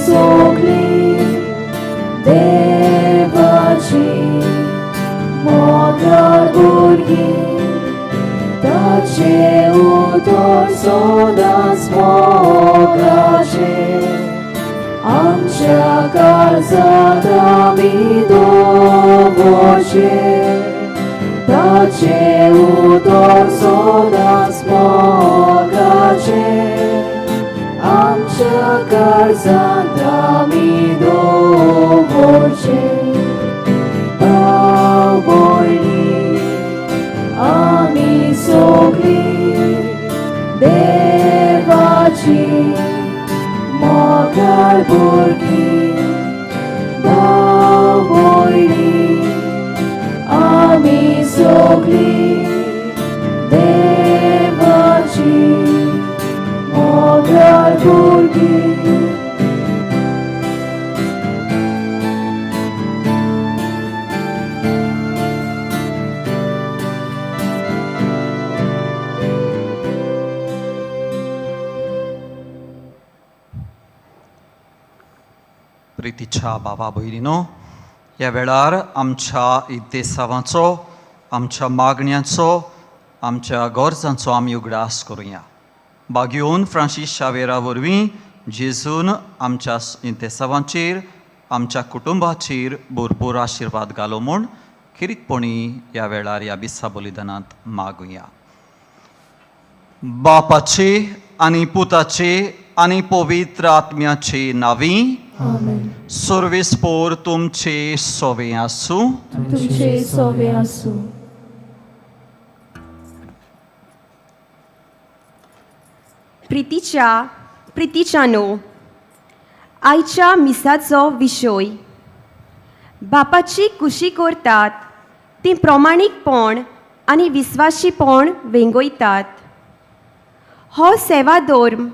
सगळीं देवाची मोगाळ भुरगीं ताचें उतर सदांच मोगाचें आमच्या काळजांत आमी दवरचें ताचें उतर सदांच मोगाचें आमच्या काळजांत आमी दवरचें भाव भयणी आमी सगळीं देवाची मोगाळ भुरगीं भाव भयणी आमी सगळीं देवाची मोगाळ भुरगीं. प्रितीच्या बाबा भयणीनो, ह्या वेळार आमच्या इत्तेसावांचो, आमच्या मागण्यांचो, आमच्या गरजांचो आमी उगडास करुया. बागयोन फ्रांसीस शावेरा वरवीं जेजून आमच्या इत्तेसावांचेर, आमच्या कुटुंबाचेर भरपूर आशिर्वाद घालो म्हूण खेरीतपणी ह्या वेळार ह्या मिसा बलिदानांत मागुया. बापाचे आनी पुताचे आनी पवित्र आत्म्याचे नावी. आमेन. सर्वेस्पोर तुमचे सोवे आसूं. तुमचे सोवे आसूं. प्रितीच्या प्रितीच्यानो, आयच्या मिसाचो विशय बापाची खुशी करतात ती प्रमाणीकपण आनी विस्वाशीपण वेंगयतात. हो सेवा धर्म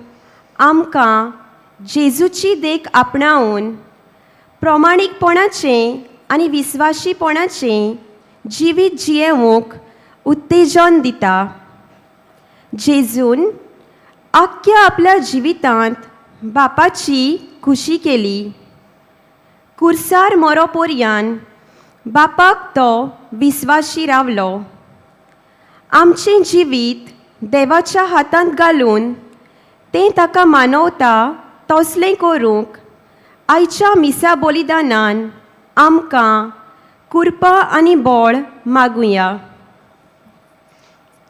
आमकां जेजूची देख आपणावन प्रमाणीकपणाचें आनी विस्वाशीपणाचें जिवीत जियेवंक उत्तेजन दिता. जेजून आख्ख्या आपल्या जिवितांत बापाची खुशी केली. कुर्सार मरो पोरयान बापाक तो विस्वाशी रावलो. आमचें जिवीत देवाच्या हातांत घालून तें ताका मानवता तसलें करूंक आयच्या मिसा बलिदानान आमकां कुरपा आनी बळ मागुया.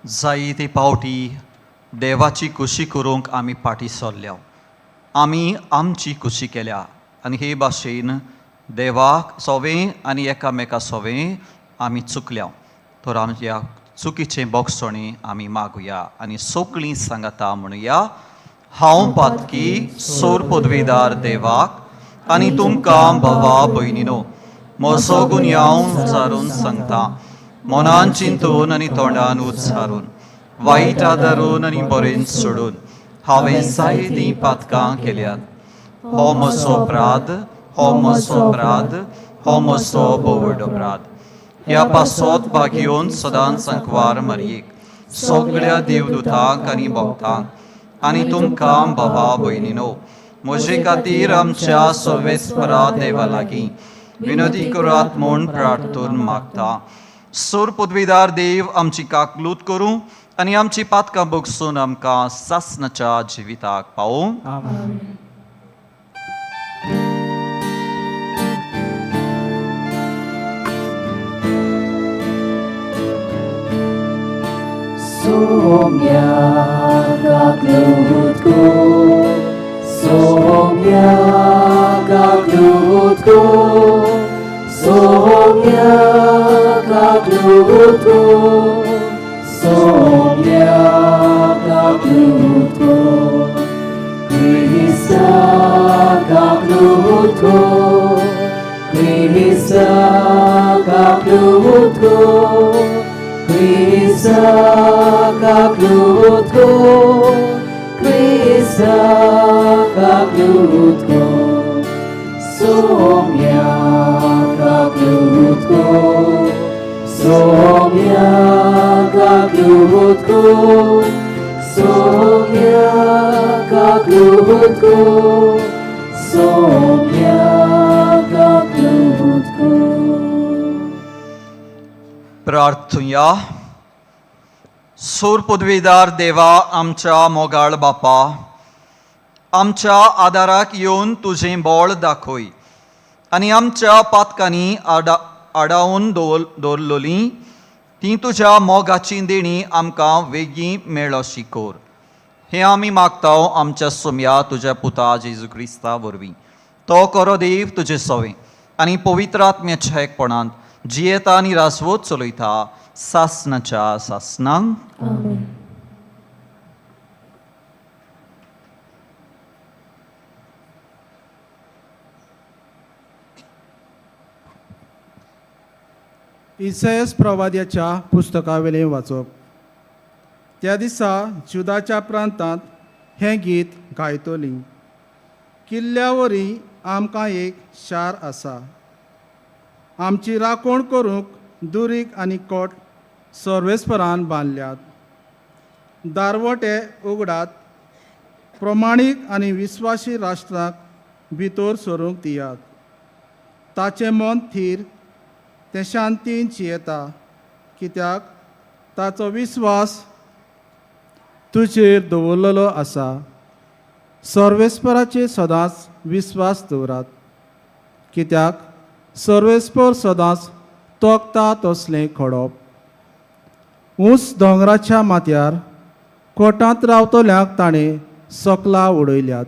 जायते पावटी देवाची खुशी करूंक आमी फाटीं सरल्या, आमी आमची खुशी केल्या आनी हे भाशेन देवाक सोवें आनी एकामेका सोवें आमी चुकल्या. तर आमच्या चुकीचें बोगसणी आमी मागुया आनी सगळीं सांगाता म्हणुया, हांव पातकी सोर पदवीदार देवाक आनी तुमकां भावा भयणीनो म्हजो गुन्यांव उच्चारून सांगता. मनान चिंतून आनी तोंडान उच्चारून, वायट आदारून आनी बरें सोडून हांवें जायतीं पातकां केल्यात. हो म्हजो अपराध, हो म्हजो अपराध, हो म्हजो भोव अपराध. ह्या पासत भागयोन सदांच संकवार मरयेक, सगळ्या देवदूतांक आनी भक्तांक आनी तुमकां भावा भयणीनो म्हजे खातीर आमच्या सर्वेस्परा देवा लागीं विनोदी करात म्हूण प्रार्थून मागता. सोर पदवीदार देव आमची काकलूत करूं आनी आमची पातकां बगसून आमकां सासनाच्या जिविताक पावूं. आमेन. Soumya kaklutku, Soumya kaklutku, Soumya kaklutku, Soumya kaklutku, Krista kaklutku, Krista kaklutku, Krista kaklutku, Krista kaklutku, Soumya kaklutku, Soumya kaklutku, Soumya kaklutku, Soumya. करुया. सूर पदवीदार देवा, आमच्या मोगाळ बापा, आमच्या आदाराक येवन तुजें बळ दाखय आनी आमच्या पातकांनी आडावन दवरलोलीं ती तुज्या मोगाची देणी आमकां वेगीं मेळशी कर. हें आमी मागता आमच्या सोम्या तुज्या पुता जेजू क्रिस्ता वरवीं. तो करो देव तुजे सवे आनी पवित्र आत्म्याच्या एकपणांत जियेता आनी रासवत चलयता सासनाच्या सासनांक. आमेन. इसायस प्रवाद्याच्या पुस्तकावेलें वाचप. त्या दिसा जुदाच्या प्रांतांत हें गीत गायतलीं. किल्ल्या वरी आमकां एक शार आसा, आमची राखण करूंक दुरीग आनी कोट सर्वेस्परान बांदल्यात. दारवटे उगडात, प्रमाणीक आनी विस्वासी राष्ट्राक भितर सरूंक दियात. ताचें मन थीर, तें शांतीन जियेता, कित्याक ताचो विस्वास तुजेर दवरलेलो आसा. सर्वेस्पराचेर सदांच विस्वास दवरात, कित्याक सर्वेस्पर सदांच तोखता तसलें खडप. ऊंच दोंगराच्या माथ्यार कोटांत रावतल्यांक ताणें सकला उडयल्यात.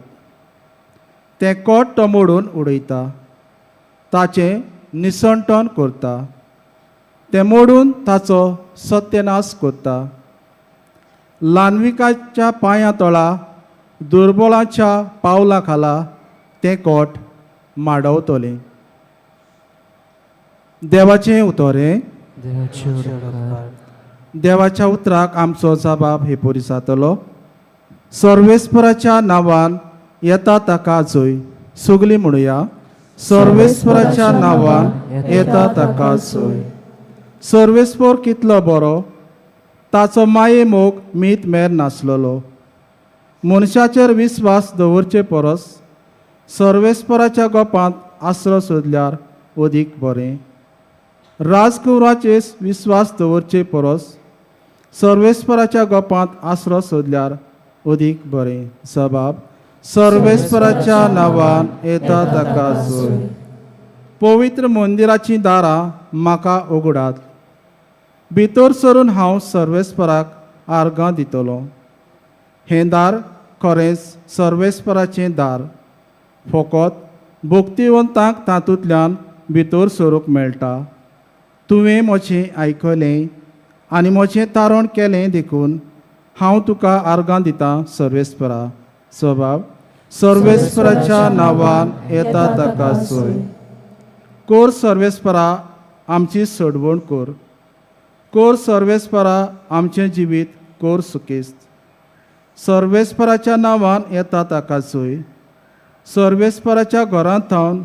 तें कोट तो मोडून उडयता, ताचें निसणटण करता, तें मोडून ताचो सत्यनाश करता. ल्हानविकाच्या पांया तळा, दुर्बळाच्या पावला खाला तें कोट माडवतलें. देवाचें उतर हें. देवाचे उपकार. देवाच्या उतराक आमचो जबाब हे परी जातलो. सर्वेस्पराच्या नांवान येता ताका जय. सगलीं म्हणुया, सर्वेस्पराच्या नांवान येता ताका जय. सर्वेस्पर कितलो बरो, ताचो माये मोग मीत मेर नासलेलो. मनशाचेर विस्वास दवरचे परस सर्वेस्पराच्या गोपांत आसरो सोदल्यार अदीक बरें. राजकुंवराचेर विस्वास दवरचे परस सर्वेस्पराच्या गोपांत आसरो सोदल्यार अदीक बरें. जबाब सर्वेस्पराच्या नांवान येता ताका जय. पवित्र मंदिराचीं दारां म्हाका उगडात, भितर सरून हांव सर्वेस्पराक आर्गां दितलो. हें दार खरेंच सर्वेस्पराचें दार, फकत भक्तिवंतांक तातूंतल्यान भितर सरूंक मेळटा. तुवें म्हजें आयकलें आनी म्हजें तारण केलें, देखून हांव तुका आर्गां दितां सर्वेस्परा. स्वभाव सर्वेस्पराच्या नांवान येता ताका सोय. कोर सर्वेस्परा, आमची सोडवण कोर. कोर सर्वेस्परा, आमचें जिवीत कोर सुकेस्त. सर्वेस्पराच्या नांवान येता ताका सोय. सर्वेस्पराच्या घरांत थावन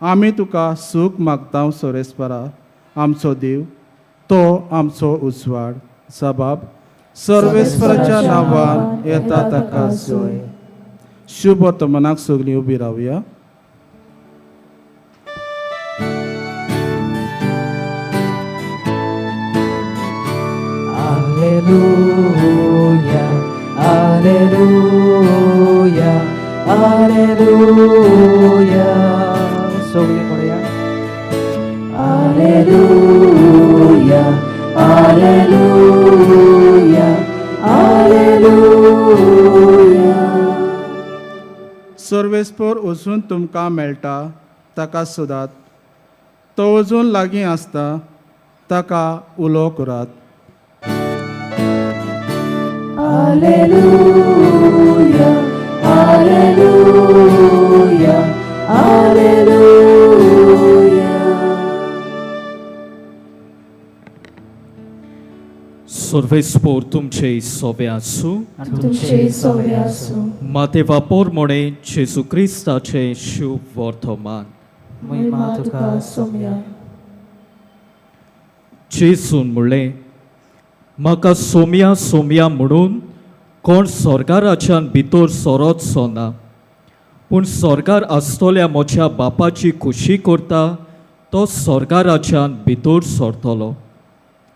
आमी तुका सूख मागता सर्वेस्परा, आमचो देव, तो आमचो उजवाड. सबाब सर्वेस्पराच्या नांवान येता ताका सोय. शुभ वर्तमानाक सगळीं उबी रावया. Alleluia, Alleluia, Alleluia. सगळीं म्हणुया. Alleluia, Alleluia, Alleluia. सर्वेस्पर अजून तुमकां मेळटा ताका सोदात, तो अजून लागीं आसता, ताका उलो करात. Alleluia, Alleluia, Alleluia. सर्वेस्पोर तुमचे सोबे आसूं. तुमचे सोवे आसूं. मातेवा पोरमोणे जेजू क्रिस्ताचें शुभ वर्तमान. महिमा तुका सोम्या. जेजून म्हणलें, म्हाका सोम्या सोम्या म्हणून कोण सरकाराच्यान भितर सरत ना, पूण सरकार आसतल्या म्हज्या बापाची खुशी करता तो सरकाराच्यान भितर सरतलो.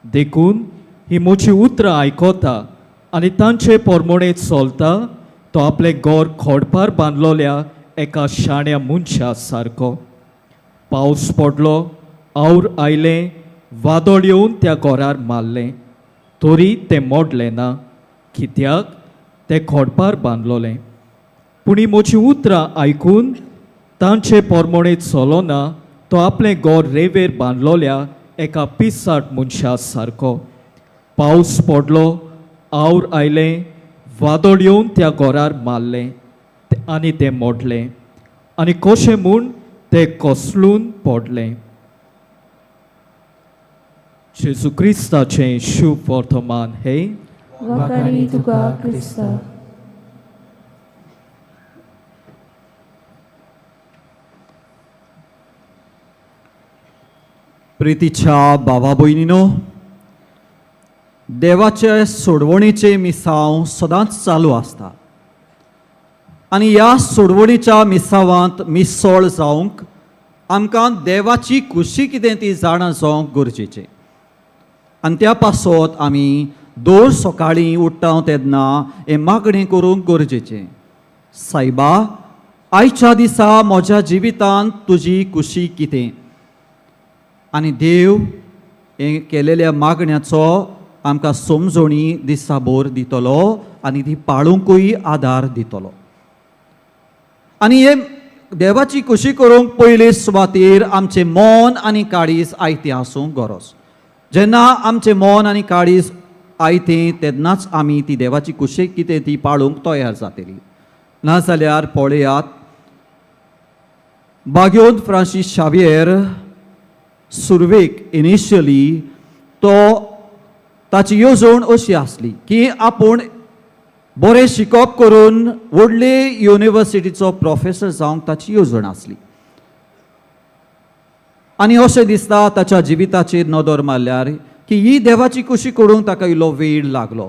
देखून ही म्हजी उतरां आयकता आनी तांचे पोरमोणे चलता तो आपलें गोर खोडपार बांदलोल्या एका शाण्या मनशा सारको. पावस पडलो, our आयलें, वादळ येवन त्या घरार मारलें, तरी तें मोडलें ना, कित्याक तें खोडपार बांदलोलें. पूण ही म्हजीं उतरां आयकून तांचे पोरमोणे चलोना तो आपलें गोर रेंवेर बांदलोल्या एका पिसाट मनशा सारको. पावस पडलो, our आयलें, वादळ येवन त्या घरार मारलें आनी तें मोडलें आनी कशें म्हूण तें कोसळून पडलें. जेजू क्रिस्ताचें शुभ वर्तमान हें. वाखाणी तुका क्रिस्ता. प्रितीच्या भावा भयणीनो, देवाचे सोडवणीचे मिसांव सदांच चालू आसता आनी ह्या सोडवणीच्या मिसावांत मिसळ जावंक आमकां देवाची खुशी कितें ती जाणा जावंक गरजेचें. आनी त्या पासत आमी दर सकाळीं उठ्ठा तेन्ना हें मागणें करूंक गरजेचें. सायबा, आयच्या दिसा म्हज्या जिवितांत तुजी खुशी कितें? आनी देव हें केलेल्या मागण्याचो आमकां समजणी दिसाभर दितलो आनी ती पाळुंकूय आदार दितलो. आनी हे देवाची खुशी करूंक पयले सुवातेर आमचें मन आनी काळीज आयतें आसूंक गरज. जेन्ना आमचें मन आनी काळीज आयतें तेन्नाच आमी ती देवाची खुशी कितें ती पाळूंक तयार जातली. नाजाल्यार पळयात, बाग्योन फ्रांसीस शावियर सुरवेक इनिशियली तो ताची येवजण अशी आसली की आपूण बरें शिकप करून व्हडले युनिवर्सिटीचो प्रोफेसर जावंक ताची येवजण आसली. आनी अशें दिसता ताच्या जिविताचेर नदर मारल्यार की ही देवाची खुशी करूंक ताका इल्लो वेळ लागलो.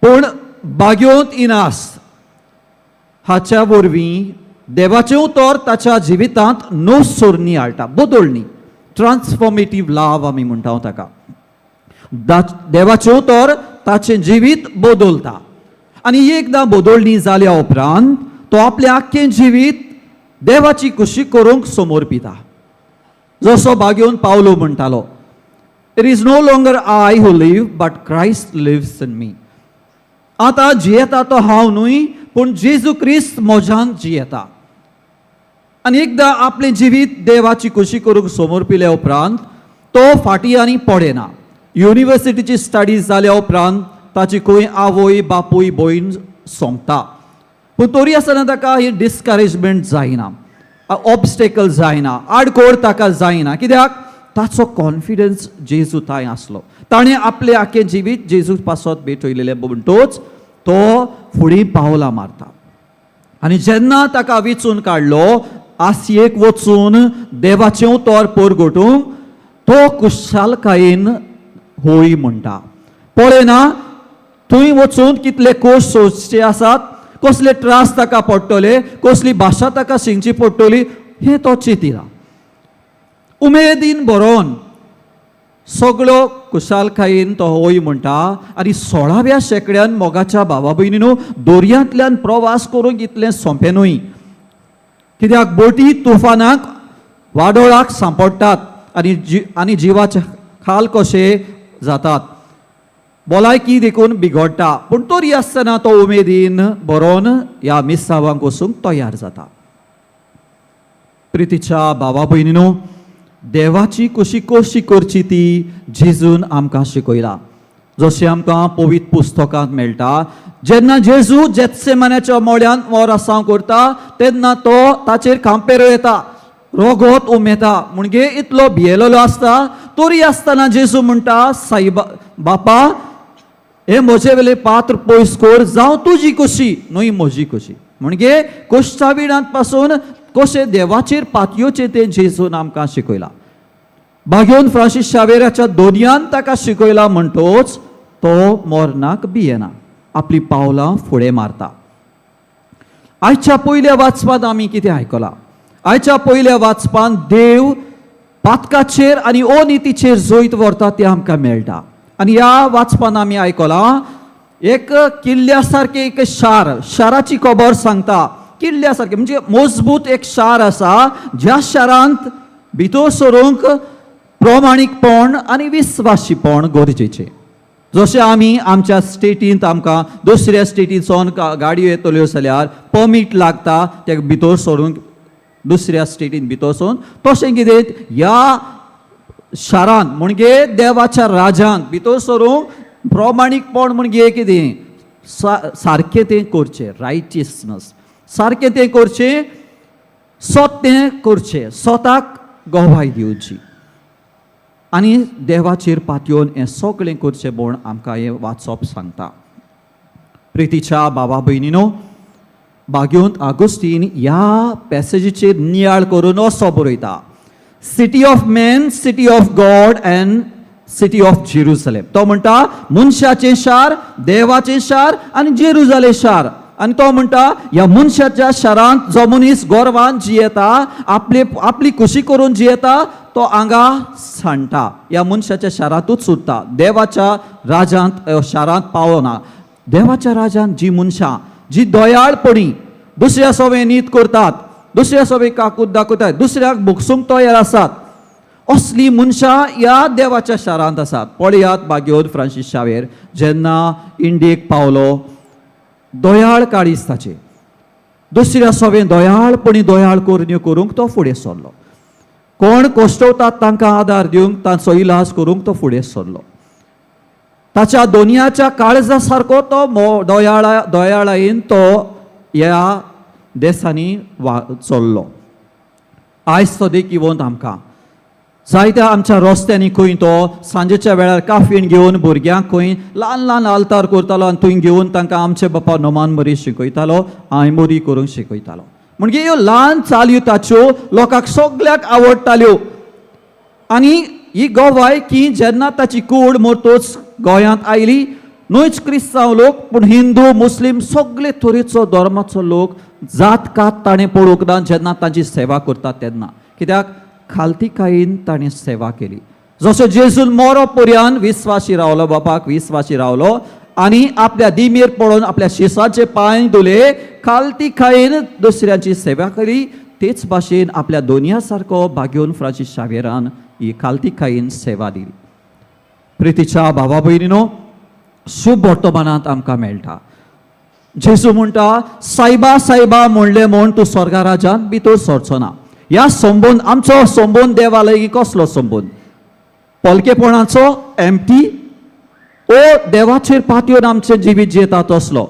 पूण बाग्योंत इनास हाच्या वरवीं देवाचें उतर ताच्या जिवितांत नो सोरणी हाडटा, बदलणी, ट्रान्सफॉर्मेटीव लाव आमी म्हणटा ताका. देवाचें उतर ताचें जिवीत बदलता आनी एकदां बदलणी जाल्या उपरांत तो आपलें आख्खें जिवीत देवाची खुशी करूंक समर्पिता. जसो बागेवन पावलो म्हणटालो, it is no longer I who live but Christ lives in me. आतां जियेता तो हांव न्हय, पूण जेजू क्रिस्त म्हज्यान जियेता. आनी एकदां आपलें जिवीत देवाची खुशी करूंक समर्पिल्या उपरांत तो फाटीं आनी पडना. युनिवर्सिटीची स्टडीज जाल्या उपरांत ताची खंय आवय बापूय भयण सोंपता, पूण तरी आसतना ताका ही डिस्करेजमेंट जायना, ऑबस्टेकल जायना, आडकोळ ताका जायना. कित्याक ताचो कॉन्फिडन्स जेजू थंय आसलो. ताणें आपलें आख्खें जिवीत जेजू पासत भेटयलेलें म्हणटोच तो फुडें पावलां मारता. आनी जेन्ना ताका विचून काडलो आसयेक वचून देवाचें उतर परगटूंक, तो खुशालकायेन होय म्हणटा. पळयना थंय वचून कितले कोश सोंसचे आसात, कसले त्रास ताका पडटले, कसली भाशा ताका शिकची पडटली, हें तो चिंतिना. उमेदीन बरोवन सगळो खुशालकायेन तो होय म्हणटा. आनी 16व्या शेंकड्यान मोगाच्या भावा भयणीनो, दर्यांतल्यान प्रवास करूंक इतलें सोंपें न्हय, कित्याक बोटी तुफानाक वादोळाक सांपडटात आनी जिवाचे खाल कशे जातात, भलायकी देखून बिगडटा. पूण तरी आसतना तो उमेदीन बरोवन ह्या मिसावांक वचूंक तयार जाता. प्रितीच्या भावा भयणीनो, देवाची कशी कशी करची ती जेजून आमकां शिकयला. जशें आमकां पवित्र पुस्तकांत मेळटा, जेन्ना जेजू जेत्सेमान्याच्या मोळ्यांत मोरासांव करता तेन्ना तो ताचेर खांपेरो येता, रोगोत उमेता, म्हणजे इतलो भियेलेलो आसता. तरी आसतना जेजू म्हणटा, साईबा बापा, हे म्हजे वेले पात्र पयस कर, जावं तुजी कशी न्हय म्हजी कशी. म्हणजे कोश्टा विणांत पासून कशें देवाचेर पातयोचें तें जेजून आमकां शिकयलां. बागेवन फ्रांसीस शावेराच्या दोनयान ताका शिकयला म्हणटोच तो मरणाक भियेना, आपली पावलां फुडें मारता. आयच्या पयल्या वाचपांत आमी कितें आयकलां? आयच्या पयल्या वाचपांत देव पातकाचेर आनी अनितीचेर जैत व्हरता तें आमकां मेळटा. आनी ह्या वाचपान आमी आयकलां एक किल्ल्या सारकें एक शार, शाराची खबर सांगता. किल्ल्या सारकें म्हणजे मजबूत एक शार आसा ज्या शारांत भितर सरूंक प्रमाणीकपण आनी विस्वाशीपण गरजेचें. जशें आमी आमच्या स्टेटींत आमकां दुसऱ्या स्टेटींतसून गाडयो येतल्यो जाल्यार परमीट लागता ते भितर सरूंक, दुसऱ्या स्टेटीन भितर सरून, तशें कितें ह्या शारांत म्हणजे देवाच्या राजांत भितर सरूंक प्रमाणीकपण म्हणजे कितें, सारकें तें करचें, रायटियसनस, सारकें तें करचें, सत तें करचें, स्वताक गवाय दिवची आनी देवाचेर पातयेवन हें सगळें करचें म्हूण आमकां हें वाचप सांगता. प्रितीच्या बाबा भयणीनो, बाग्योंत आगुस्तीन ह्या पॅसेजीचेर नियाळ करून असो बरयता, city of man, city of God and city of Jerusalem. तो म्हणटा मनशाचें शार, देवाचें शार आनी जेरुजालेम शार. आनी तो म्हणटा ह्या मनशाच्या शारांत जो मनीस गोरवान जियेता, आपले आपली खुशी करून जियेता, तो हांगा सांडटा, ह्या मनशाच्या शारांतूच उरता, देवाच्या राजांत शारांत पावना. देवाच्या राजांत जी मनशां जी दयाळपणी दुसऱ्या सवे नीत करतात, दुसऱ्या सवे काकूत दाखयतात, दुसऱ्याक भोगसूंक तयार आसात, असली मनशां ह्या देवाच्या शारांत आसात. पळयात, बाग्योद फ्रांसीस शावेर जेन्ना इंडियेक पावलो, दयाळ काळीज ताचें, दुसऱ्या सवे दयाळपणी दयाळ करण्यो करूंक तो फुडें सरलो. कोण कश्टवतात तांकां आदार दिवंक, तांचो इलाज करूंक तो फुडें सरलो. ताच्या दोनयाच्या काळजा सारको तो दयाळा दयाळायेन तो ह्या देसांनी वा चल्लो. आयज तो देखीवंत आमकां जायत्या आमच्या रस्त्यांनी खंय तो सांजेच्या वेळार काफीण घेवन भुरग्यांक खंय ल्हान ल्हान आल्तार करतालो आनी थंय घेवन तांकां आमचे बापा नोमान मरी शिकयतालो, आयमोरी करूंक शिकयतालो. म्हणजे ह्यो ल्हान चालयो ताच्यो लोकांक सगल्याक आवडटाल्यो. आनी ही गवाय की जेन्ना ताची कूड मरतोच गोंयांत आयली, न्हयच क्रिस्तांव लोक पूण हिंदू, मुस्लीम सगळे तरेचो धर्माचो लोक, जात कात ताणें पळोवंक ना जेन्ना तांची सेवा करतात तेन्ना. कित्याक खालतीकायेन ताणें सेवा केली. जसो जेजून मरो पर्यंत विस्वाशी रावलो, बापाक विस्वाशी रावलो आनी आपल्या दिमेर पडोवन आपल्या शिसाचे पांय धुले, खालतीकायेन दुसऱ्यांची सेवा केली, तेच भाशेन आपल्या दोनया सारको बागेवन फ्रांसीस शावेरान ही खालतीकायेन सेवा दिली. प्रितीच्या भावा भयणीनो, शुभ वर्तमानांत आमकां मेळटा, जेजू म्हणटा, सायबा सायबा म्हणलें म्हूण तूं स्वर्गा राजान भितर सरचो ना. ह्या संबंद, आमचो संबंद देवा लागीं कसलो संबंद? पोलकेपणाचो, एम्प्टी, ओ देवाचेर पातयेवन आमचें जिवीत जियेता तसलो?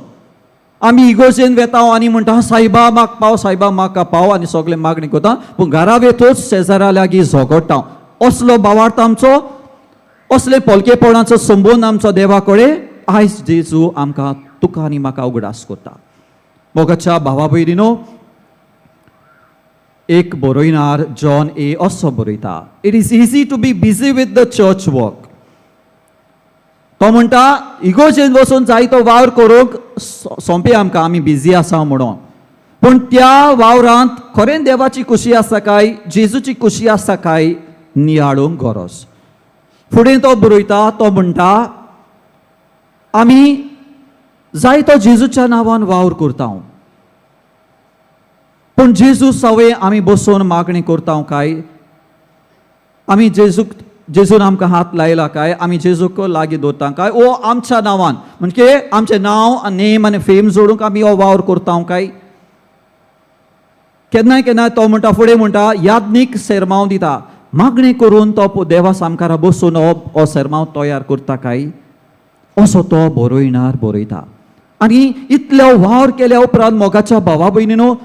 आमी इगोर्जेन वेता आनी म्हणटा, सायबा म्हाका पाव, सायबा म्हाका पाव, आनी सगळें मागणी करता, पूण घरा वेतूच शेजारा लागीं झगडटा, असलो भावार्थ आमचो? असले पोलकेपणाचो संबंद आमचो देवा कडेन? आयज जेजू आमकां, तुका आनी म्हाका उगडास करता. मोगाच्या भावा भयणीनो, एक बरोयणार जॉन ए असो बरयता, "It is easy to be busy with the church work." तो म्हणटा, इगोर्जेन वचून जायतो वावर करूंक सोंपें आमकां, आमी बिजी आसा म्हणून, पूण त्या वावरांत खरें देवाची खुशी आसा काय, जेजूची खुशी आसा काय, नियाळूंक गरज. फुडें तो बरयता, तो म्हणटा, आमी जायतो जेजूच्या नांवान वावर करता, पूण जेजू सवय आमी बसून मागणी करता काय? आमी जेजूक, जेजून आमकां हात लायला काय? आमी जेजूक लागीं दवरता काय? ओ आमच्या नांवान, म्हणजे आमचें नांव, नेम आनी फेम जोडूंक आमी हो वावर करता काय? केन्नाय केन्नाय तो म्हणटा, फुडें म्हणटा, याज्ञीक सेरमांव दिता, मागणी करून तो देवा सामकारा बसून हो हो सेरमांव तयार करता काय? असो तो बरोयणार बरयता. आनी इतलो वावर केल्या उपरांत, मोगाच्या भावा भयणीनो,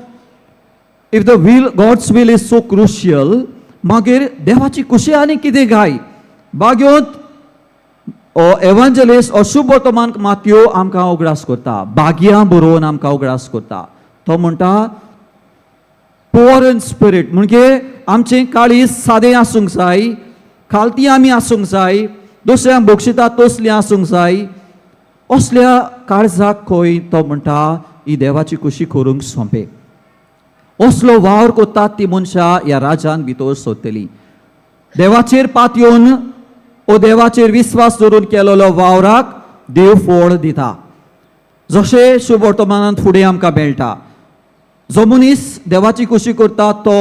if the will God's will is so crucial, मागीर देवाची खुशी आनी कितें गाय? बाग्योंत एवांजलिस्ट अशुभ वर्तमान मातयो आमकां उगडास करता, बागयां बरोवन आमकां उगडास करता. तो म्हणटा, पुअर इन स्पिरीट म्हणजे आमचें काळीज सादें आसूंक जाय, खालती आमी आसूंक जाय, दुसऱ्यांक बक्षिता तसलीं आसूंक जाय. असल्या काळजाक खंय, तो म्हणटा, ही देवाची खुशी करूंक सोंपें. असलो वावर करतात ती मनशां ह्या राजान भितर सोदतली. देवाचेर पातयेवन ओ देवाचेर विस्वास दवरून केलेलो वावराक देव फळ दिता. जशें शुभ वर्तमानांत फुडें आमकां मेळटा, जो मनीस देवाची खुशी करता तो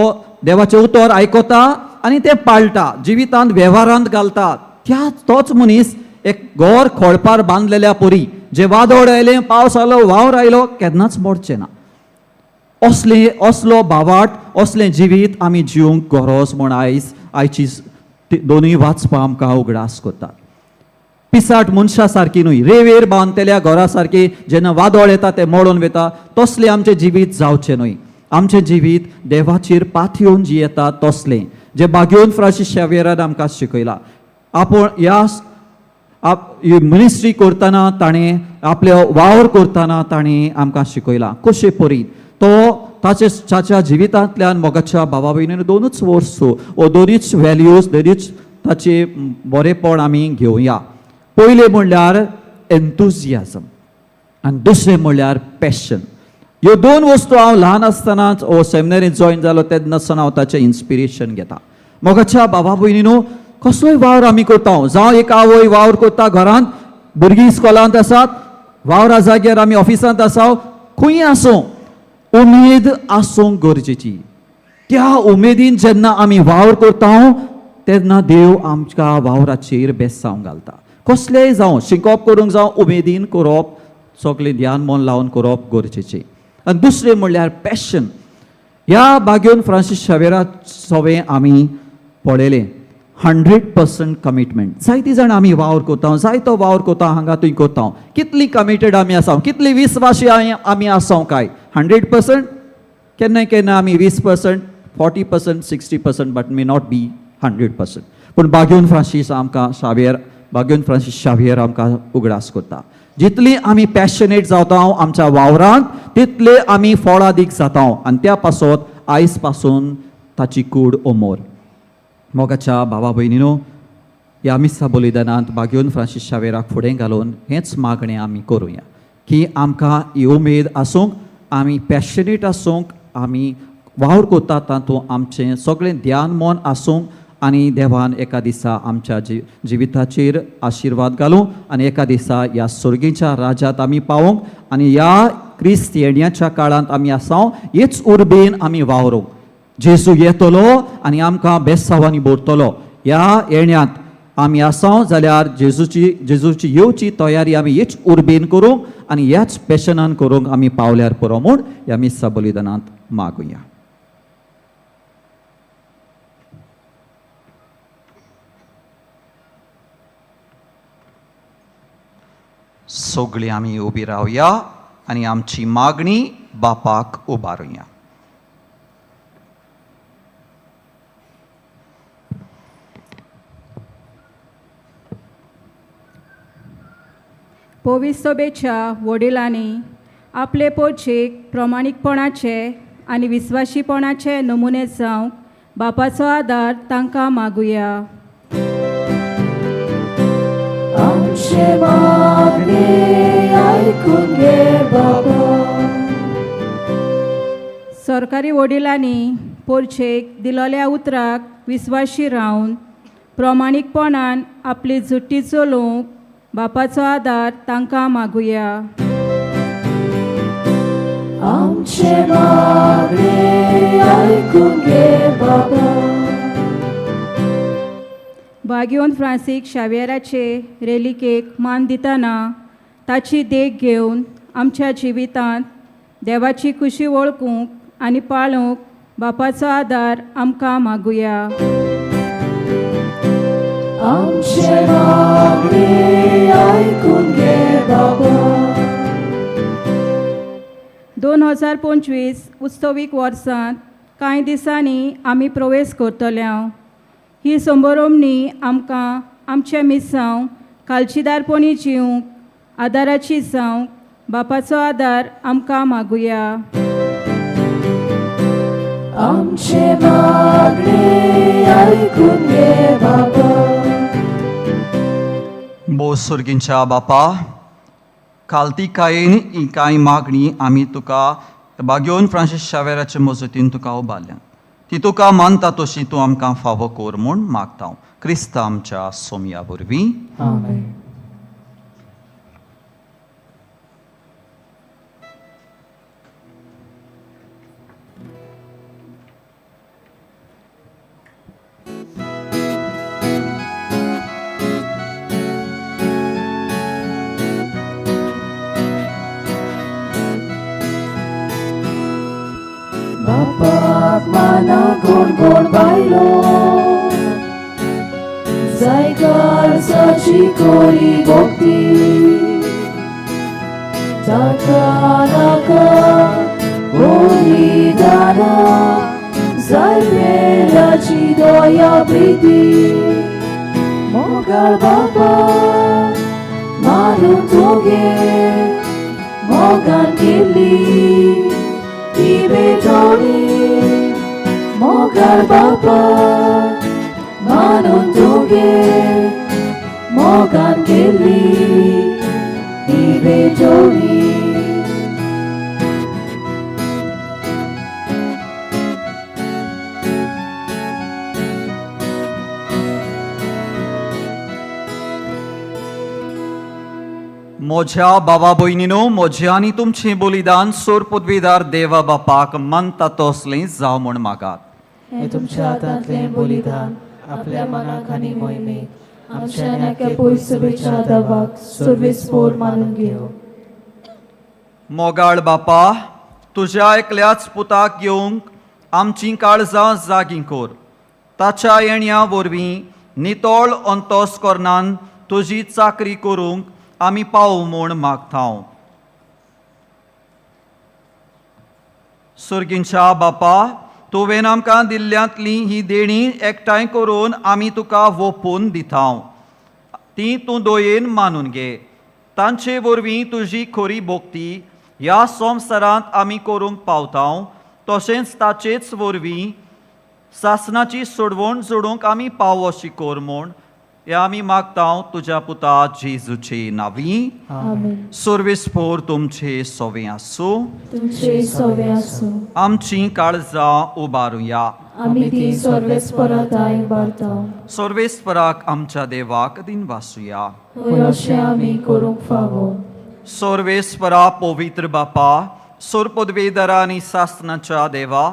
देवाचें उतर आयकता आनी तें पाळटा, जिवितांत वेव्हारांत घालता. त्या तोच मनीस एक घर खळपार बांदलेल्या परी, जें वादळ आयलें, पावस आयलो, वावर आयलो, केन्नाच मोडचें ना. असले असलो भावाट, असलें जिवीत आमी जिवंक गरज म्हूण आयज आयची दोनूय वाचपां आमकां उगडास करतात. पिसाट मनशा सारकी न्हय, रेवेर बांदतल्या घरा सारकी जेन्ना वादळ येता तें मोडून वता, तसलें आमचें जिवीत जावचें न्हय. आमचें जिवीत देवाचेर पातयेवन जियेता तसलें, जें बागेवन फ्रांसीस शावेरान आमकां शिकयलां. आपूण ह्या मिनिस्ट्री करतना ताणें, आपलो वावर करतना ताणें आमकां शिकयलां कशे परी तो ताचे ताच्या जिवितांतल्यान मोगाच्या भावा भयणीन दोनूच वस्तू वो दोनूच व्हॅल्यूज, दोनूच ताचे बरेपण आमी घेवया. पयलें म्हणल्यार एन्थुजियाजम आनी दुसरें म्हणल्यार पॅशन. ह्यो दोन वस्तू हांव ल्हान आसतनाच ओ सेमिनरींत जॉयन जालो तेन्ना सावन हांव ताचें इन्स्पिरेशन घेता. मोगाच्या बाबा भयणीनो, कसलोय वावर आमी करता, जावं एक आवय वावर करता घरांत, भुरगीं इस्कोलांत आसात, वावरा जाग्यार आमी ऑफिसांत आसा, खंय आसूं उमेद आसूंक गरजेची. त्या उमेदीन जेन्ना आमी वावर करता तेन्ना देव आमकां वावराचेर बेसांव घालता. कसलेंय जावं, शिकप करूंक जावं, उमेदीन करप, सगळें ध्यान मन लावन करप गरजेचें. आनी दुसरें म्हणल्यार पॅशन. ह्या बागेवन फ्रांसीस शावेरा सवें आमी पळयलें 100% कमिटमेंट. जायतीं जाणां आमी वावर करता, जायतो वावर करता, हांगा थंय करता, कितली कमिटेड आमी आसा, कितली विस्वाशी आमी आसा काय 100%? केन्ना केन्ना आमी 20%, 40%, 60%, but may not be 100%. पूण बागेवन फ्रांसीस आमकां शावेर, बागेवन फ्रांसीस शावियर आमकां उगडास करता, जितली आमी पॅशनेट जाता आमच्या वावरांत तितले आमी फळादीक जाता आनी त्या पासत आयज पासून ताची कूड ओमोर. मोगाच्या भावा भयणीनो, ह्या मिसा बलिदानांत बागेवन फ्रांसीस शावेराक फुडें घालून हेंच मागणें आमी करुया की आमकां ही उमेद आसूंक, आमी पॅशनेट आसूंक, आमी वावर करता तातूंत आमचें सगळें ध्यान मन आसूंक आनी देवान एका दिसा आमच्या जिविताचेर आशिर्वाद घालूं आनी एका दिसा ह्या सर्गीच्या राज्यांत आमी पावोंक आनी ह्या क्रिस्त येण्याच्या काळांत आमी आसाव हेच उर्बेन आमी वावरूंक. जेजू येतलो आनी आमकां बेसांवांनी भरतलो. ह्या येण्यांत आमी आसाव जाल्यार जेजूची येवची तयारी आमी हेच उर्बेन करूंक आनी ह्याच पॅशनान करूंक आमी पावल्यार पुरो म्हूण ह्या मिसा बलिदानांत मागुया. सगळीं आमी उबी रावया आनी आमची मागणी बापाक उबारुया. पविसभेच्या वडिलांनी आपले पोचेक प्रमाणीकपणाचे आनी विस्वाशीपणाचे नमुने जावंक बापाचो आदार तांकां मागुया. आमचे मागणे आयकून घे बाबा. सरकारी वडिलांनी पोरचेक दिलोल्या उतराक विस्वाशी रावन प्रमाणीकपणान आपली जुट्टी चलोवंक बापाचो आदार तांकां मागुया. आमचे मागणे आयकून घे बाबा. बागियोन फ्रांसीक शावियराचे रेलिकेक मान दितना ताची देख घेवन आमच्या जिवितांत देवाची खुशी वळखूंक आनी पाळूंक बापाचो आदार आमकां मागुया. आमचे मागणे आयकून घे बाबा. 2025 उत्सवीक वर्सांत कांय दिसांनी आमी प्रवेश करतले. ही संबरोमणी आमकां आमचें मिसांव कालचीदारपणी जिवंक आदाराची जावंक बापाचो आदार आमकां मागुया. आमचे मागणे आयकून घे बाबा. भोव सर्गींच्या बापा, कालतिकायेन ही कांय मागणी आमी तुका बागेवन फ्रांसीस शावेराचे मजतीन तुका उबारल्या. ती तुका मानता तशी तूं आमकां फावो कर म्हूण मागता क्रिस्त आमच्या सोमया वरवीं. आमेन. बापाक माना गोड गोड बायलो जायकार साची कोरी भक्ती ताका नाका बलिदाना जाय पेलाची दया प्रिती मोगाळ बापा मानून तुगे मोगान केल्ली ती भेटवणी मोगाळ बापा मानून तुगे मोगान केल्ली ती भेटवणी. म्हज्या बाबा भयणीनो, म्हजें आनी तुमचें बलिदान सोर पदवीदार देवा बापाक मानता तसलें जावं म्हूण मागात. हें तुमच्या हातांतलें बलिदान आपल्या मनाक आनी मोहिमेक आमच्या आनी पयसुबेच्या दबाक सुर्वेस पोर मानून घेवं. मोगाळ बापा, तुज्या एकल्याच पुताक येवंक आमचीं काळजां जागीं कर. ताच्या येण्या वरवीं नितळ अंतस्करणान तुजी चाकरी करूंक आमी पावूं म्हूण मागता. सुर्गींच्या बापा, तुवें आमकां दिल्ल्यांतलीं ही देणीं एकठांय करून आमी तुका वोपून दिता. ती तूं दयेन मानून घे. तांचे वरवीं तुजी खरी भक्ती ह्या संवसारांत आमी करूंक पावता, तशेंच ताचेच वरवीं सासणाची सोडवण जोडूंक आमी पाव अशी कर म्हूण हे आमी मागता तुज्या पुता जेजूचे नांवी. आमेन. सर्वेस्पोर तुमचे सोवे आसूं. तुमचे सोवे आसूं. आमचीं काळजां उबारुया. आमी ती सर्वेस्परा दाय उबारता. सर्वेस्पराक आमच्या देवाक दिनवासुया. हय, अशें आमी करूंक फावो. सर्वेस्परा पवित्र बापा, सोर पदवेदारा आनी सासणाच्या देवा,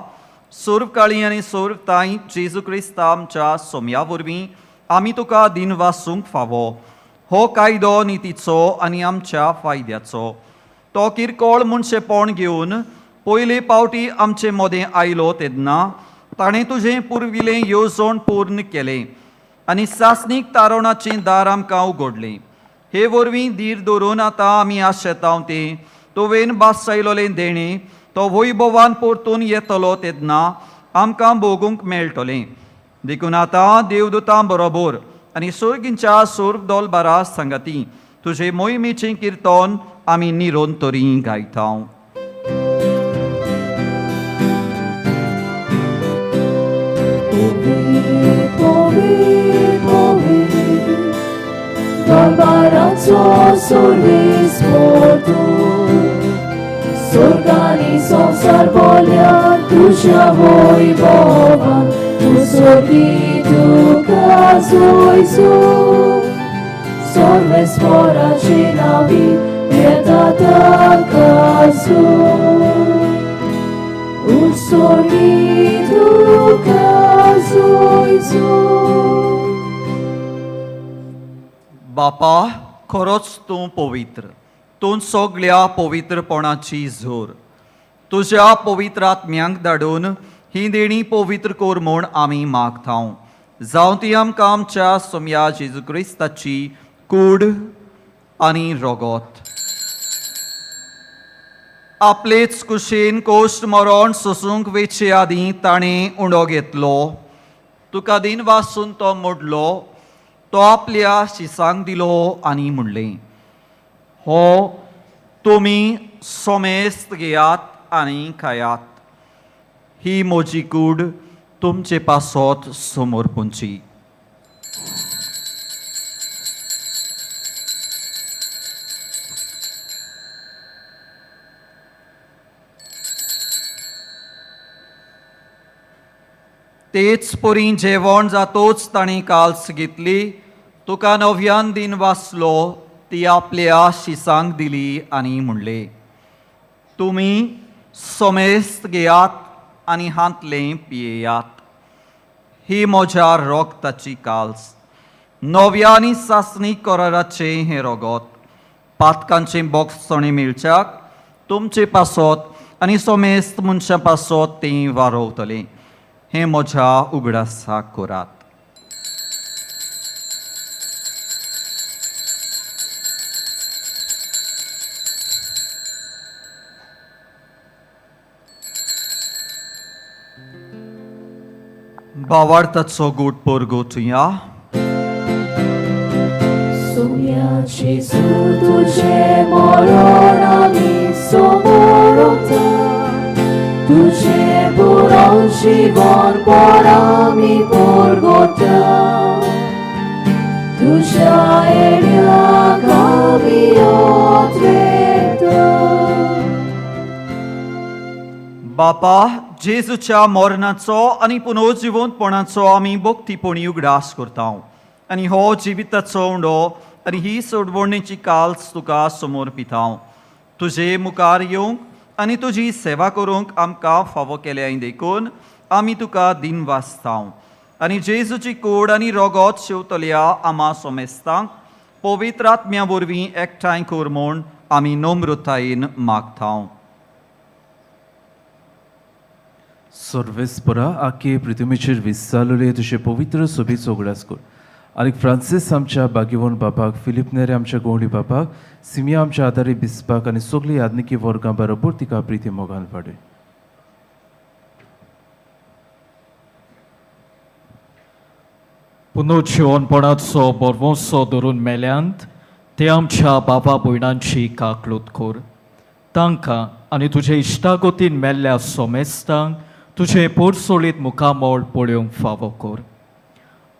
सोर्वकाळी आनी सोर्वताय जेजू क्रिस्ता आमच्या सोम्या वरवीं आमी तुका दिनवासूंक फावो. हो कायदो नितीचो आनी आमच्या फायद्याचो. तो किरकोळ मनशेपण घेवन पयले पावटी आमचे मदें आयलो तेन्ना ताणें तुजें पुर्विलें येवजण पूर्ण केलें आनी सासणीक तारवणाचें दार आमकां उगडलें. हे वरवीं धीर धरून आतां आमी आशेता तें तुवें भासायलोलें देणें तो वैभवान परतून येतलो तेन्ना आमकां भोगूंक मेळटलें. देखून आतां देवदूतां बरोबर आनी सोर्गींच्या सोर्ग दोलबारा सांगाती तुजे मोहिमेचें किर्तन आमी निरोन तरी गायता. दरबाराचो सुर्वेस तूं स्वर्गानी संवसार बोल्या तुज्या वैभवान उसोती तुका जोयजो सर्वेस्पराचे नावी येता ताका जो उसोती तुका जोयजो. बापा, खरोच तूं पवित्र, तूं सगल्या पवित्रपणाची जोर. तुज्या पवित्र आत्म्यांक धाडून ही देणी पवित्र कर म्हूण आमी मागता. जावं ती आमकां आमच्या सोमया जेजू क्रिस्ताची कूड आनी रगत. आपलेच कुशीन कोश्ट मरण सोसूंक वेचे आदीं ताणें उंडो घेतलो. तुका दिन वासून तो मोडलो, तो आपल्या शिसांक दिलो आनी म्हणलें, हो तुमी सोमेस्त घेयात आनी खायात. ही म्हजी कूड तुमचे पासत समर्पूंची. तेच परी जेवण जातोच ताणें काल्स घेतली, तुका नव्यान दिन वाचलो, ती आपल्या शिसांक दिली आनी म्हणलें, तुमी समेस्त घेयात आनी हांतलें पियेयात. ही म्हज्या रोगताची काल्स, नव्या आनी सासणी कराराचें हें रोगत. पातकांचें बोगसणें मेळच्याक तुमचे पासत आनी समेस्त मनशां पासत तें वारोवतलें. हें म्हज्या उगडासाक करात. बावार्थाचो गूट परगोतुया. सोम्या जेजू तुजें मरण आमी समोरता, तुजें पुरो जिवन पोर आमी परगोता, तुज्या येण्याक आमी ओत्रेता. बापा, जेजूच्या मरणाचो आनी पुनर्जिवंतपणाचो आमी भक्तीपणी उगडास करता आनी हो जिविताचो उंडो आनी ही सोडवणेची काल्स तुका समोर पिता. तुजे मुखार येवंक आनी तुजी सेवा करूंक आमकां फावो केल्या देखून आमी तुका दिन वाचता आनी जेजूची कोड आनी रोगोत शेवतल्या आमा सोमेस्तांक पवित्र आत्म्या वरवीं एकठांय कर म्हूण आमी नम्रतायेन मागता. सर्वेस्परा आखे पृथ्वीचेर विस्सालोले तुजे पवित्र सोबीचो उगडास कर आनी फ्रांसीस आमच्या बागेवन बापाक, फिलीप नेरे आमच्या गवळी बापाक, सिमिया आमच्या आदारी बिस्पाक आनी सगळी यादनिकी वर्गां बरोबर तिका प्रिती मोगान वाडय. पुनर्जिवनपणाचो बरवंसो धरून मेल्यांत ते आमच्या बाबा भयणांची काकलूत कर. तांकां आनी तुजे इश्टागतीन मेल्ल्या सोमेस्तांक तुजें पोरसोळीत मुखामळ पळोवंक फावो कर.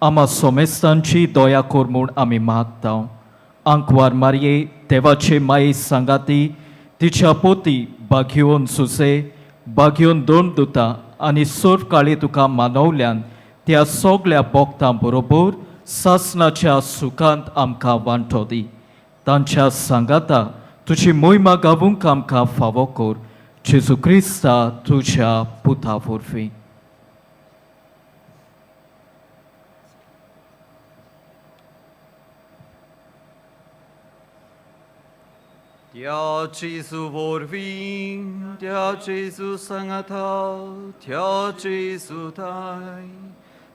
आमा सोमेस्तांची दया कर म्हूण आमी मागता. आंकवार मारये देवाचे माये सांगाती तिच्या पोती बागयोवन सुसे बागयोवन दोन दुता आनी सर्व काळी तुका मानवल्यान त्या सगल्या बोगतां बरोबर सासनाच्या सुखांत आमकां वांटो दी. तांच्या सांगाता तुजी मोहिमा गावूंक आमकां फावो कर. जेजू क्रिस्ता तुज्या पुता वरवीं. त्या जेजू वरवीं, त्या जेजू सांगाता, त्या जेजू थांय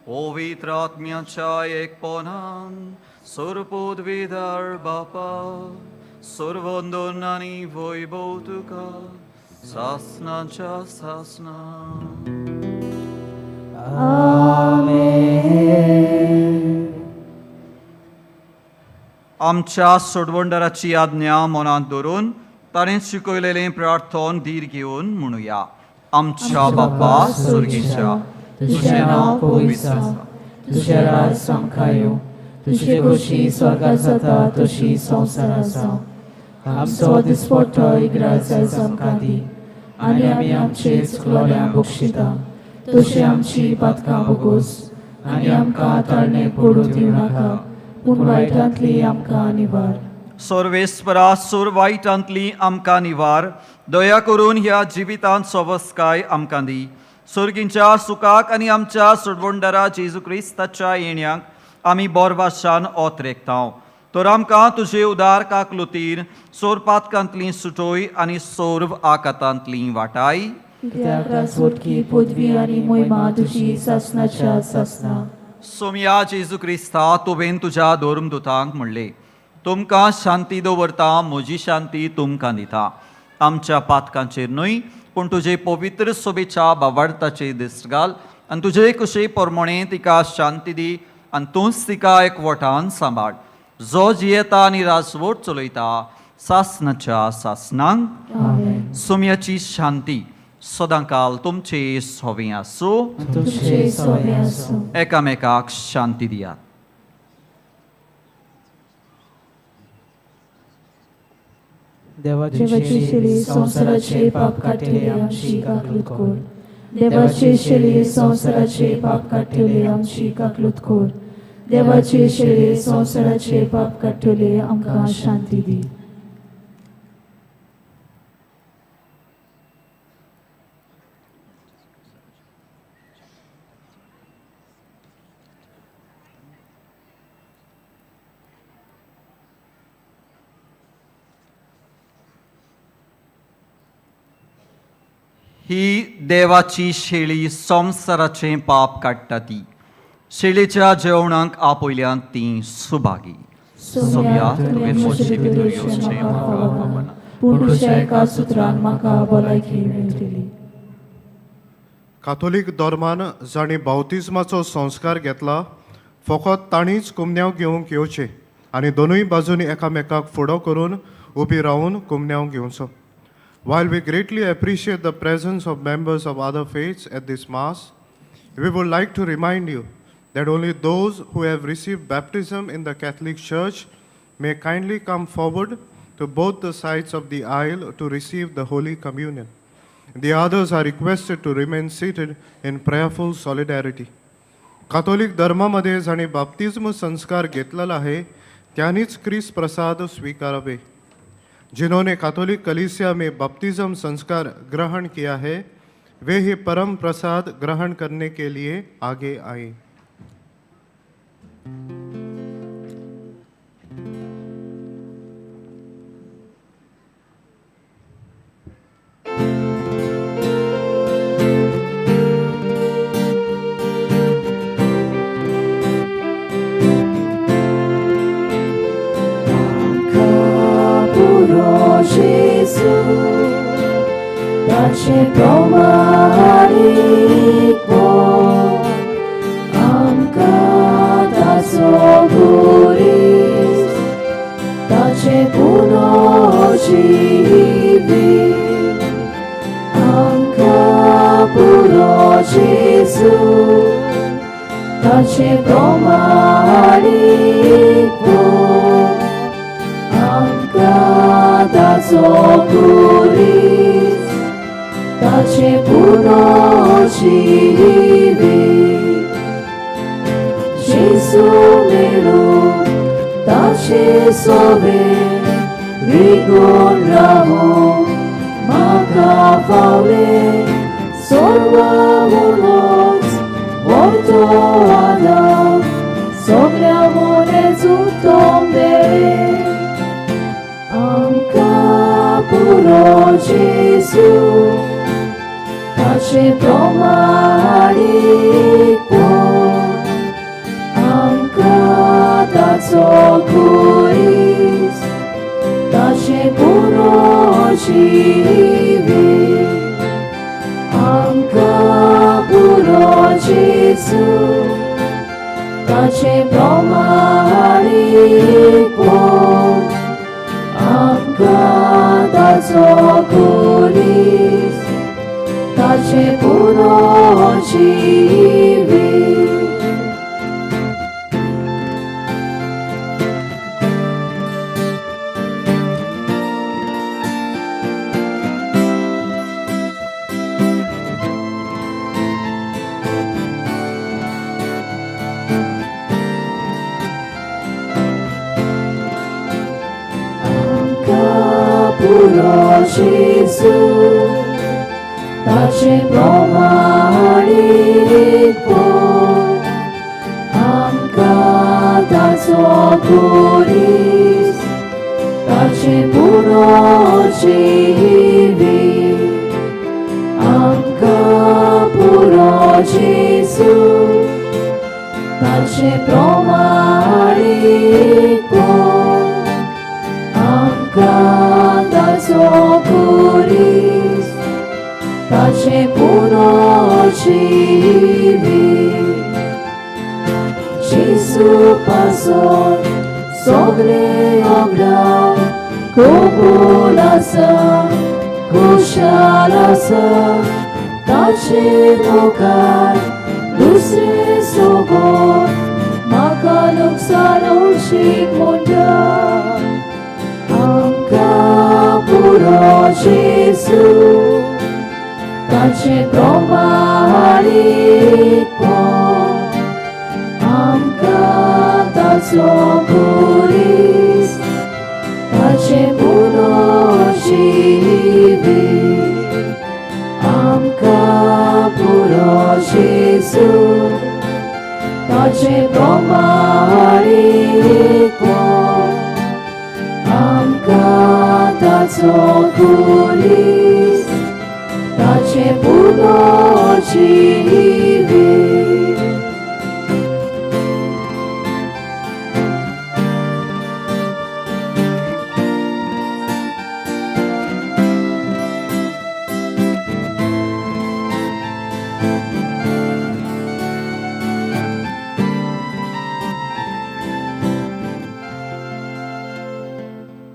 पवित्र आत्म्याच्या एकपणान सर्वपदवीधर बापा, सर्वंदन आनी वैभव तुका सासनाच्या सासना. आमच्या सोडवणदाराची आज्ञा मनांत धरून ताणें शिकयलेलें प्रार्थन धीर घेवन म्हणुया. आमच्या बापा सुर्गीच्या, तुजें नांव पवित्र जावं, तुजें राज आमकां येवं, तुजी खोशी स्वर्गात जाता तशी संवसारांत जावं. आमचो दिसपट्टो इगराज आयज आमकां दी आनी आमी आमचे चुकलोल्यांक बक्षिता तशी आमची पातकां बोगोस आनी आमकां ताळणे पडूं दिवं नाका, पूण वायटांतली आमकां निवार. सर्वेस्परा, सूर वायटांतली आमकां निवार. दया करून ह्या जिवितांत सवस्काय आमकां दी. सर्गींच्या सुखाक आनी आमच्या सोडवणदारा जेजू क्रिस्ताच्या येण्याक आमी बोरवाशान ओत रेखता. तर आमकां तुजे उदार काकलुतीर सोरपातकांतली सुटोय आनी सोर्व आकातांतली वाटाय. कित्याक राजवटकी पदवी आनी मोहिमा तुजी सासनाच्या सासना. सोमया जेजू क्रिस्ता, तुवें तुज्या धर्मदुतांक म्हणलें, तुमकां शांती दवरता, म्हजी शांती तुमकां दिता. आमच्या पातकांचेर न्हय पूण तुजे पवित्र सोबेच्या बावार्थाचे दिश्ट घाल आनी तुजे कुशे प्रमाणे तिका शांती दी आनी तूंच तिका एकवटान सांबाळ, जो जियेता आनी राजवट चलयता सासनाच्या सासनांक. आमेन. सोम्याची शांती सदांकाल तुमचे सोवे आसूं. तुमचे सोबे आसूं. एकामेकाक शांती दियात. देवाची शिरी संवसाराचे पाप काडटले आमची काकूत कर. देवाची शेळी संवसाराचे पाप काडटले आमची काकलूत कोर. देवाची शेळी संवसाराचे पाप काडटले आमकां शांती दी. ही देवाची शेळी संवसाराचें पाप काडटा ती शेळीच्या जेवणाक आपयल्यान ती सुभागी. सोम्या, तुवें म्हजे भितर येवचें म्हाका फावना, पूण तुज्या एका सुत्रान म्हाका भलायकी मेळटली. काथोलीक धर्मान जांणी बावतिज्माचो संस्कार घेतला फकत तांणीच कुमन्यांव घेवंक येवचें आनी दोनूय बाजूंनी एकामेकाक फुडो करून उबी रावन कुमन्यांव घेवचो. While we greatly appreciate the presence of members of other faiths at this Mass, we would like to remind you that only those who have received baptism in the Catholic Church may kindly come forward to both the sides of the aisle to receive the Holy Communion. The others are requested to remain seated in prayerful solidarity. Catholic धर्मामध्ये जांणी बाप्तिज्म संस्कार घेतलेला आहे त्यांनीच क्रिस प्रसाद स्वीकारावे. जिन्होंने Catholic कलीसिया में baptism संस्कार ग्रहण किया है वे ही परम प्रसाद ग्रहण करने के लिए आगे आए. Puro Gesù, tace promarico, amca taso guris, tace puno jivi, amca puro Gesù, tace promarico, आमकां ताचो कुरीस ताचे पुनो जिवी. जेजू मेळूं ताचे सोबे रिगून रावूं म्हाका फावलें सर्वाहुनूच व्हरतो आदाव सगळ्या मोने जुतो मेरेन. आमकां पुरो जेजू ताचे प्रमाणीक आमकां ताचो कुरीस ताचे पुरो जिवी. आमकां पुरो जेजू ताचे प्रमाणीक आमकां ताचो कुरीस ताचे पुरो जिवी. आमकां पुरो जेजू ताचे प्रमाणीक आमकां ताचो कुरीस ताचे पुरो जिवी. आमकां पुरो जेजू ताचे प्रमाणीक आमकां ताचो कुरीस ताचे पुरो जिवी. जेजू पासून सगळे ओगडाव कबूल आसा खुशाल आसा ताचे मुखार दुसरे सोगोर म्हाका लुकसाण शीक म्हणटा. आमकां पुरो जेजू ताचे ताचें प्रमाणीकपण आमकां ताचो खुरीस ताचें पुनर्जिवीत आमकां पुरो जेजू ताचें प्रमाणीकपण आमकां ताचो खुरीस ताचें पुनर्जिवीत.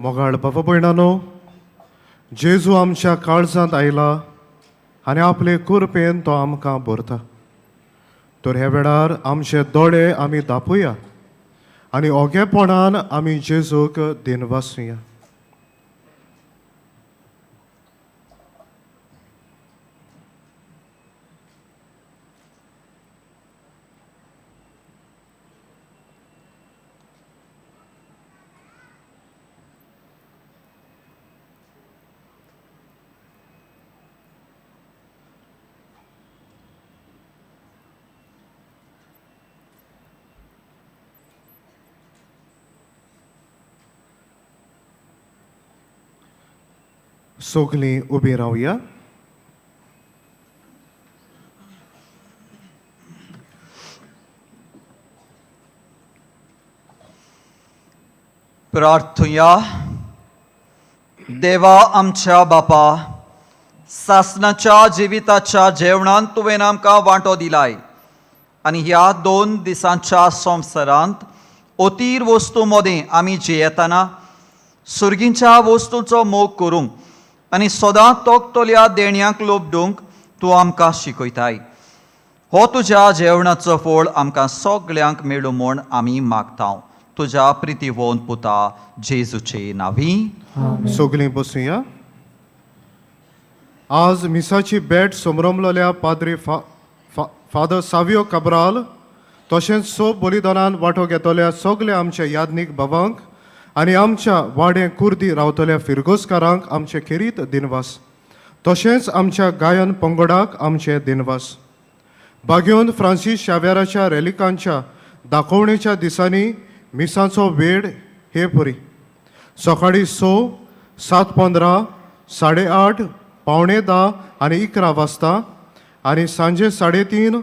मोगाळ बाबा भयणानो, जेजू आमच्या काळजांत आयला आनी आपले कुरपेन तो आमकां भरता. तर ह्या वेळार आमचे दोळे आमी दापुया आनी ओगेपणान आमी जेजूक दिनवासुया. सगलीं उबीं रावया. प्रार्थुया. देवा आमच्या बापा, सासनाच्या जिविताच्या जेवणांत तुवें आमकां वांटो दिलाय आनी ह्या 2 दिसांच्या संवसारांत अतीर वस्तू मदें आमी जियेतना सुर्गींच्या वस्तूंचो मोग करूंक आनी सदां तोखतल्या देण्यांक लोबडूंक तूं आमकां शिकयताय. हो तुज्या जेवणाचो फळ आमकां सगल्यांक मेळूं म्हूण आमी मागता, तुज्या प्रितीवोन पुता जेजूचे नांवी. सगलीं बसुया. आज मिसाची भेट समरमलोल्या पाद्री फादर सावियो काब्राल तशेंच स बलिदानान वांटो घेतल्या सगल्या आमच्या याज्ञीक बाबांक आनी आमच्या वाडें कुर्दी रावतल्या फिरगोजकारांक आमचे खेरीत दिनवास. तशेंच आमच्या गायन पंगडाक आमचे दिनवास. बागेवन फ्रांसीस शाव्याराच्या रेलिकांच्या दाखोवणेच्या दिसांनी मिसाचो वेळ हे परी सकाळीं 6, 7:15, 8:30, 9:45 आनी 11 वाजता आनी सांजे 3:30,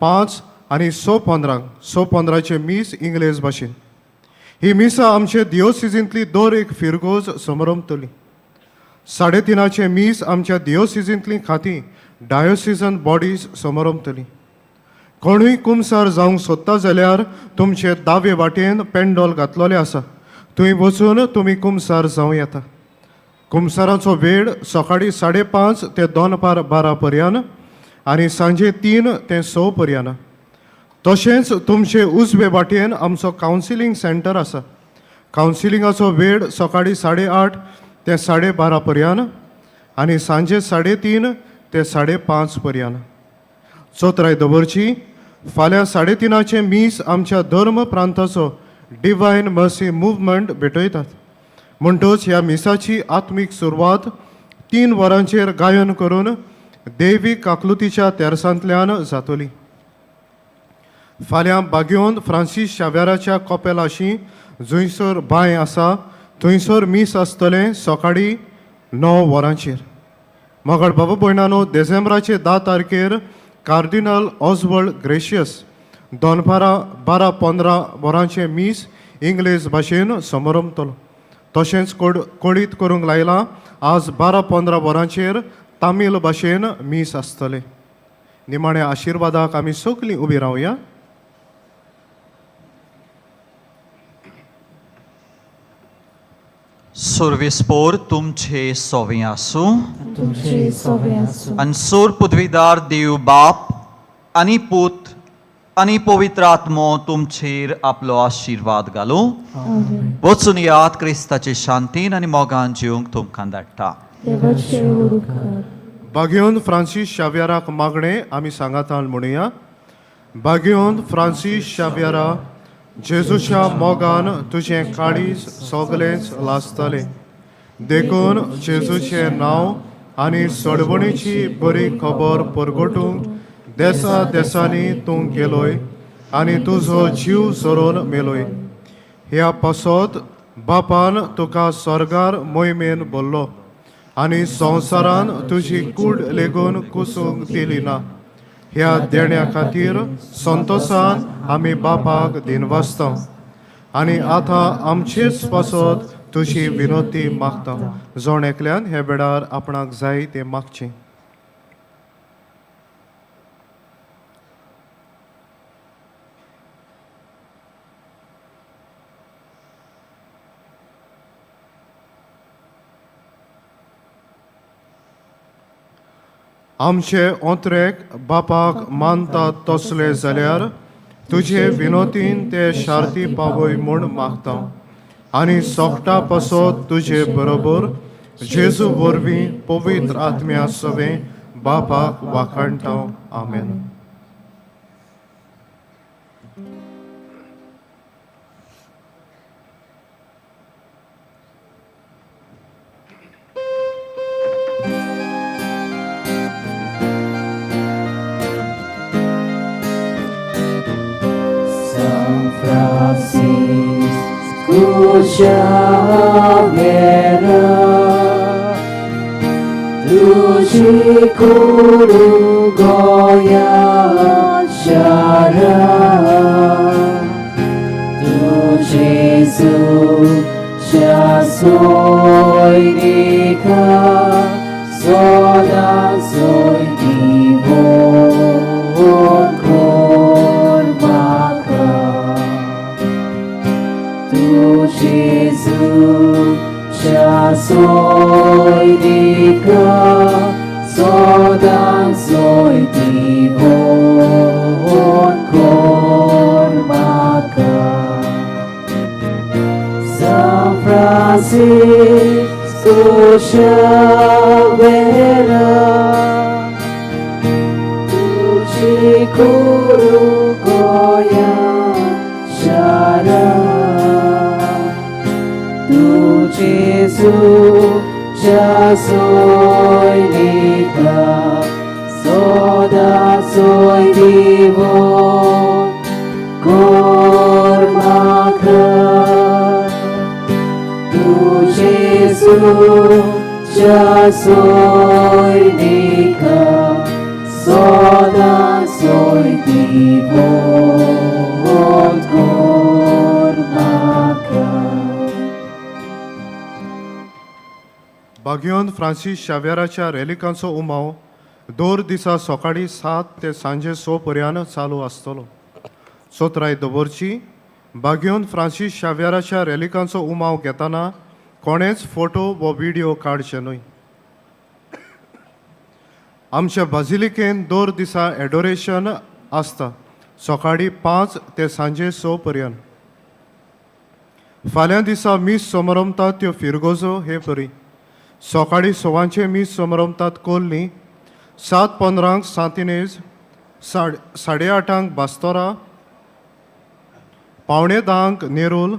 5 आनी 6:15. 6:15 मीस इंग्लेज भाशेन. ही मिसां आमचे दियोसिजींतली दर एक फिरगोज समरमतली. 3:30 मीस आमच्या दियोसिजींतली खातीं डायोसिजन बॉडीज समरमतली. कोणूय कुमसार जावंक सोदता जाल्यार तुमचे दावे वाटेन पेंडोल घातलोलें आसा, थंय वचून तुमी कुमसार जावं येता. कुमसाराचो वेळ सकाळीं 5:30 ते दनपार 12 पर्यंत आनी सांजे 3 ते 6 पर्यंत. तशेंच तुमचे उजवे वाटेन आमचो कावन्सिलींग सेंटर आसा. कावन्सिलिंगाचो वेळ सकाळीं 8:30 ते 12:30 पर्यंत आनी सांजे 3:30 ते 5:30 पर्यंत. चौथराय दवरची फाल्यां 3:30 मीस आमच्या धर्म प्रांताचो डिवायन मर्सी मुवमेंट भेटयतात. म्हणटच ह्या मिसाची आत्मीक सुरवात 3 वरांचेर गायन करून देवी काकलुतीच्या तेरसांतल्यान जातली. फाल्यां बागेवन फ्रांसीस शाव्याराच्या कॉपेलाशी जंयसर बांय आसा थंयसर मीस आसतलें सकाळीं 9 वरांचेर. मगळ बाबा भयणानो, डिसेंबराचे 10 तारखेर कार्दिनाल ऑजवर्ड ग्रेशियस दनपारां 12:15 वरांचें मीस इंग्लेज भाशेन समरमतलो. तशेंच कोडीत करूंक लायलां आज 12:15 वरांचेर तामील भाशेन मीस आसतलें. निमाण्या आशिर्वादाक आमी सगलीं उबीं रावया. सुर्विस्पोर तुमचे सोवे आसूं. तुमचे सोवे आसूं. आनी सोर पृथ्वीदार देव बाप आनी पूत आनी पवित्र आत्मो तुमचेर आपलो आशिर्वाद घालूं. वचून याद क्रिस्ताचे शांतीन आनी मोगान जिवंक तुमकां धाडटा. देवाचे उपकार. बागेवन फ्रांसीस शाव्याराक मागणें आमी सांगातान म्हणुया. बागेवन फ्रांसीस शाव्यारा, जेजूच्या मोगान तुजें काळीज सगळेंच लासतलें, देखून जेजूचें नांव आनी सोडवणीची बरी खबर परगटूंक देसा देसांनी तूं गेलोय आनी तुजो जीव सोरोवन मेलोय. ह्या पासत बापान तुका स्वर्गार मोहिमेन भरलो आनी संवसारान तुजी कूड लेगून कुसूंक दिली ना. ह्या देण्या खातीर संतोसान आमी बापाक दिनवासता आनी आतां आमचेच पासत तुजी विनोती मागता. जण एकल्यान हे वेळार आपणाक जाय तें मागचें. आमचे ओंत्रेक बापाक मानतात तसले जाल्यार तुजे विनोतीन ते शार्ती पावय म्हूण मागता आनी सोकटा पासत तुजे बरोबर जेजू वरवीं पवित्र आत्म्या सवें बापाक वाखाणटा. आमेन. San Francisco Xavier, तुझी कुरु गोया शारा, तू जेजू सोयरिका सदां सोय दिवोन कोर म्हाका. Tu Gesù soyrika sodan soy divon kor maka. San Francisco Xavier, तुझी कुरु गोया शारा, तू जेजू सोयरिका सदां सोय दिवोन कोर म्हाका. तू जेजू सोयरिका सदां सोय दिवोन कोर म्हाका. बागयोन फ्रांसीस शाव्याराच्या रेलिकांचो उमाव दर दिसा सकाळीं 7 ते सांजे 6 पर्यंत चालू आसतलो. चोत्राय दवरची, बागयोन फ्रांसीस शाव्याराच्या रेलिकांचो उमाव घेतना कोणेच फोटो वा व्हिडियो काडचे न्हय. आमच्या बाजिलिकेन दर दिसा एडोरेशन आसता, सकाळीं 5 ते सांजे 6 पर्यंत. फाल्यां दिसा मीस समारंभतात त्यो फिरगोजो हे परी. सकाळीं 6 मीस समारंभतात कोल्ली, 7:15 सांतिनेज, 8:30 बास्तोरा, 9:45 नेरूल,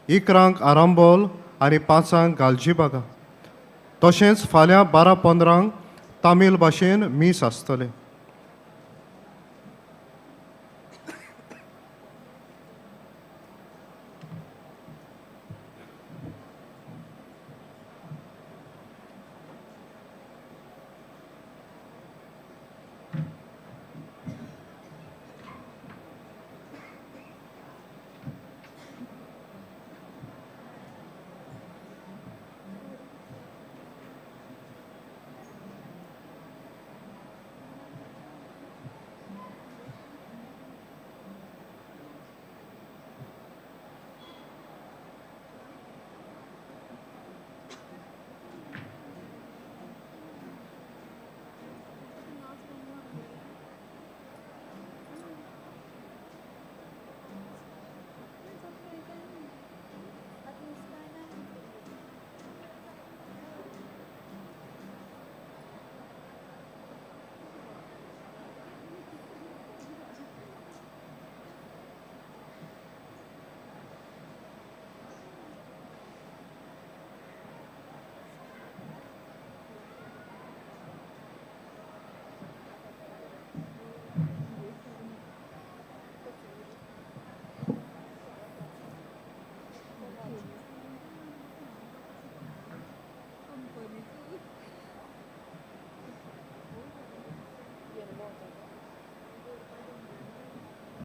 11 आरांबोल आनी 5 गालजीबागा. तशेंच फाल्यां 12:15 तामील भाशेन मीस आसतलें.